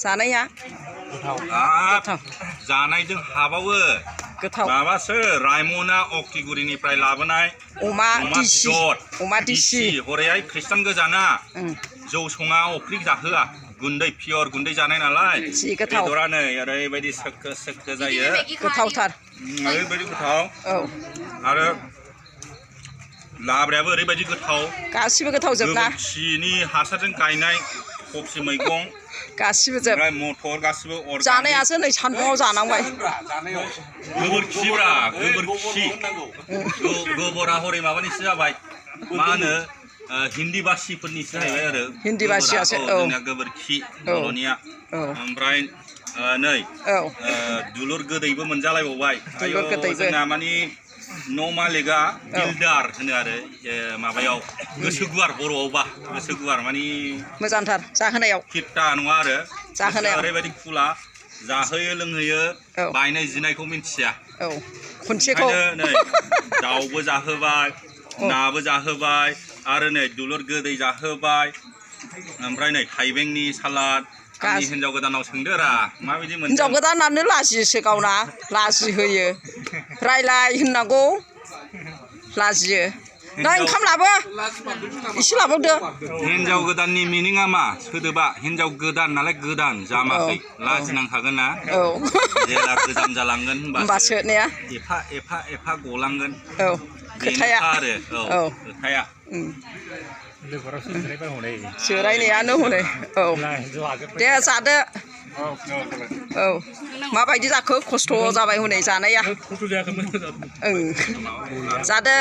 जानाया गोथाव जानायजों हाबावो गोथाव माबासो रायमना अक्टिगुरिनिफ्राय लाबोनाय अमा दिसि हरैहाय खृष्टान गोजाना जौ सङा अफ्रि जाहोआ गुन्दै पियर गुन्दै जानाय नालाय बेदरा नै ओरैबायदि सोक्को सोक्को जायो गोथावथार ओरैबायदि गोथाव आरो लाब्रायाबो ओरैबायदि गोथाव गासिबो गोथाव जोबना गोबोरखिनि हासारजों गायनाय कफि मैगं गासिबो जोब ओमफ्राय मटर गासिबो जानायासो नै सान्दुङाव जानांबाय गोबोरखिब्रा गोबोरखि गोबोरा हरै माबानिसो जाबाय मा होनो हिन्दी बासिफोरनिसो जाहैबाय आरो हिन्दी बासियासो जोंना गोबोरखि बर'निया ओमफ्राय नै दुलुर गोदैबो मोनजालायबावबाय जोंना मानि न' मालिकआ बिल्डार होनो आरो माबायाव गोसो गुवार बर'आवबा गोसो गुवार मानि मोजांथार जाहोनायाव खिथा नङा आरो जाहोनायाव ओरैबायदि खुला जाहोयो लोंहोयो बायनाय जिनायखौ मिन्थिया खनसेखौ नै दाउबो जाहोबाय नाबो जाहोबाय आरो नै दुलुर गोदै जाहोबाय ओमफ्राय नै थाइबेंनि सालाद आंनि हिन्जाव गोदानाव सोंदोरा माबायदि मोनदों हिन्जाव गोदानानो लाजियोसो गावना लाजि होयो रायलाय होननांगौ लाजियो नै ओंखाम लाबो एसे लाबावदो हिन्जाव गोदाननि मिनिङा मा सोदोबा हिन्जाव गोदान नालाय गोदान जामाखै लाजिनांखागोन ना जेला गोजाम जालांगोन होनबासो एफा एफा एफा गलांगोन खोथाया आरो खोथाया जिरायनायानो हनै दे जादो माबायदि जाखो खस्थ' जाबाय हनै जानाया जादो